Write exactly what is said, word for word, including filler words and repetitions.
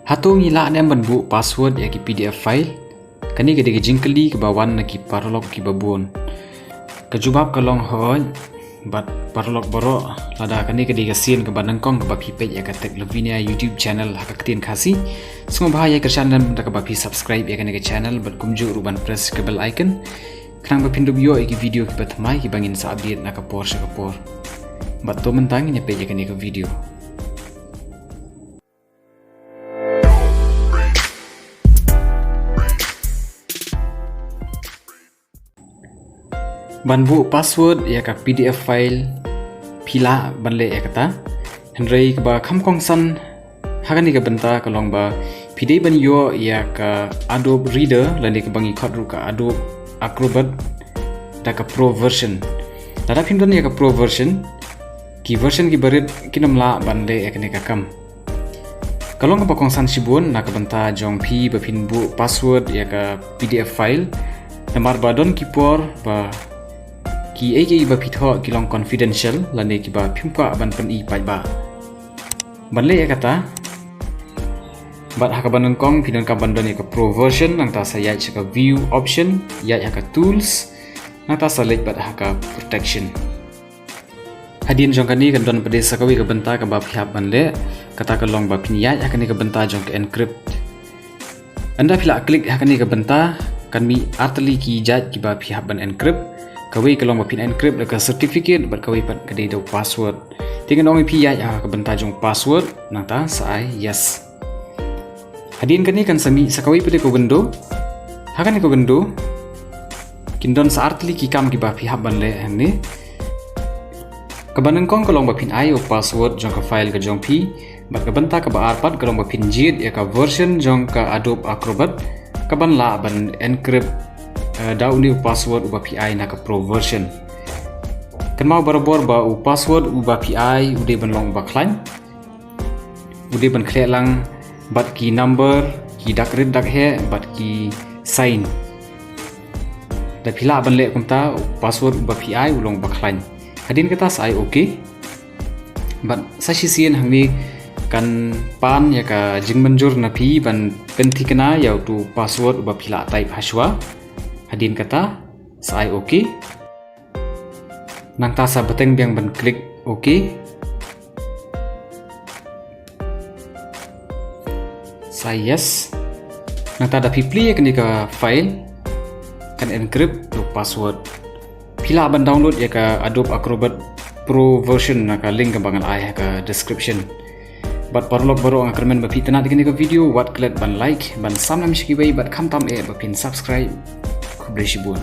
Hato ngi lah ne em ban buh password ïa ki P D F file? Kane ka dei ka jingkylli kaba wan na ki paralok kiba bun. Ka jubab ka long hooid, bad paralok baroh, lada kane ka dei ka sien kaba nyngkong kaba phi peit ïa ka Tech Lavinia YouTube channel ha ka ktien Khasi, sngewbha ïai kyrshan lem da kaba phi subscribe ïa kane ka channel bad kumjuh ruh ban press ka bell icon, khnang ba phin dup ïoh ïa ki video kiba thymmai kiba ngin sa update na ka por sha ka por. Bad to mynta ngin ïa peit ïa kane ka video. Ban buh password ïa ka P D F file, phi lah ban leh ïa kata. Hynrei kaba kham kongsan ha kane ka bynta ka long ba phi dei ban ïoh ïa ka Adobe Reader, lane kaba ngi khot ruh ka Adobe Acrobat, da ka Pro version. Lada phim don ïa ka Pro version, ki version kiba rit kin ym lah ban leh ïa kane ka kam. Ka long kaba kongsan shibun na ka bynta jong phi ba phin buh password ïa ka P D F file. Namar ba don ki por ba kiei kiei ba phi thoh ki long confidential, lane kiba phim kwah ban pyni paidbah. Ban leh ïa kata, bad ha kaba nyngkong phi donkam ban don ïa ka Pro version, nangta sa ïaid sha ka View option, ïaid ha ka Tools, nangta sa leit bad ha ka Protection. Hadien jong kane kan don pat de sa kawei ka bynta kaba phi hap ban leh, kata ka long ba phin ïaid ha kane ka bynta jong ka encrypt. Ynda phi la click ha kane ka bynta, kan mih artylli ki jait kiba phi hap ban encrypt. Kawei ka long ba phin encrypt da ka certificate, bad kawei pat ka dei da u password. Te ngan ong ïa phi ïaid ha ka bynta jong password, nangta sa ai yes. Hadien kane kan sa mih sa kawei pat de ka window. Ha kane ka window kin don sa artylli ki kam kiba phi hap ban leh hangne. Kaba nyngkong ka long ba phin ai u password jong ka file ka jong phi. Bad ka bynta kaba ar pat ka long ba phin jied ïa ka version jong ka Adobe Acrobat kaban lah ban encrypt, eh, da une u password uba phi ai na ka Pro version. Kynmaw barabor ba u password uba phi ai u dei ban long uba khlaiñ. U dei ban khleh lang bad ki number, ki dak rit dak heh, bad ki sign. Da phi lah ban leh kumta, u password uba phi ai u long uba khlaiñ. Hadien kata sa ai okay. Bad sa shisien hangne kan pan ïa ka jingmynjur na phi ban pynthikna ïa utu u password uba phi la type hashwa. Hadien kata sa ai okay. Nangta sa bteng biang ban click okay. Sa yes. Nangta da phi plie ïa kane ka file kan encrypt da u password. Phi lah ban download ïa ka Adobe Acrobat Pro version na ka link kaba ngan ai ha ka description. Bad paralok baroh nga kyrmen ba phi itynnad ïa kane ka video, wat klet ban like, ban sam lem sha kiwei bad khamtam eh ba phin subscribe. Khublei shibun.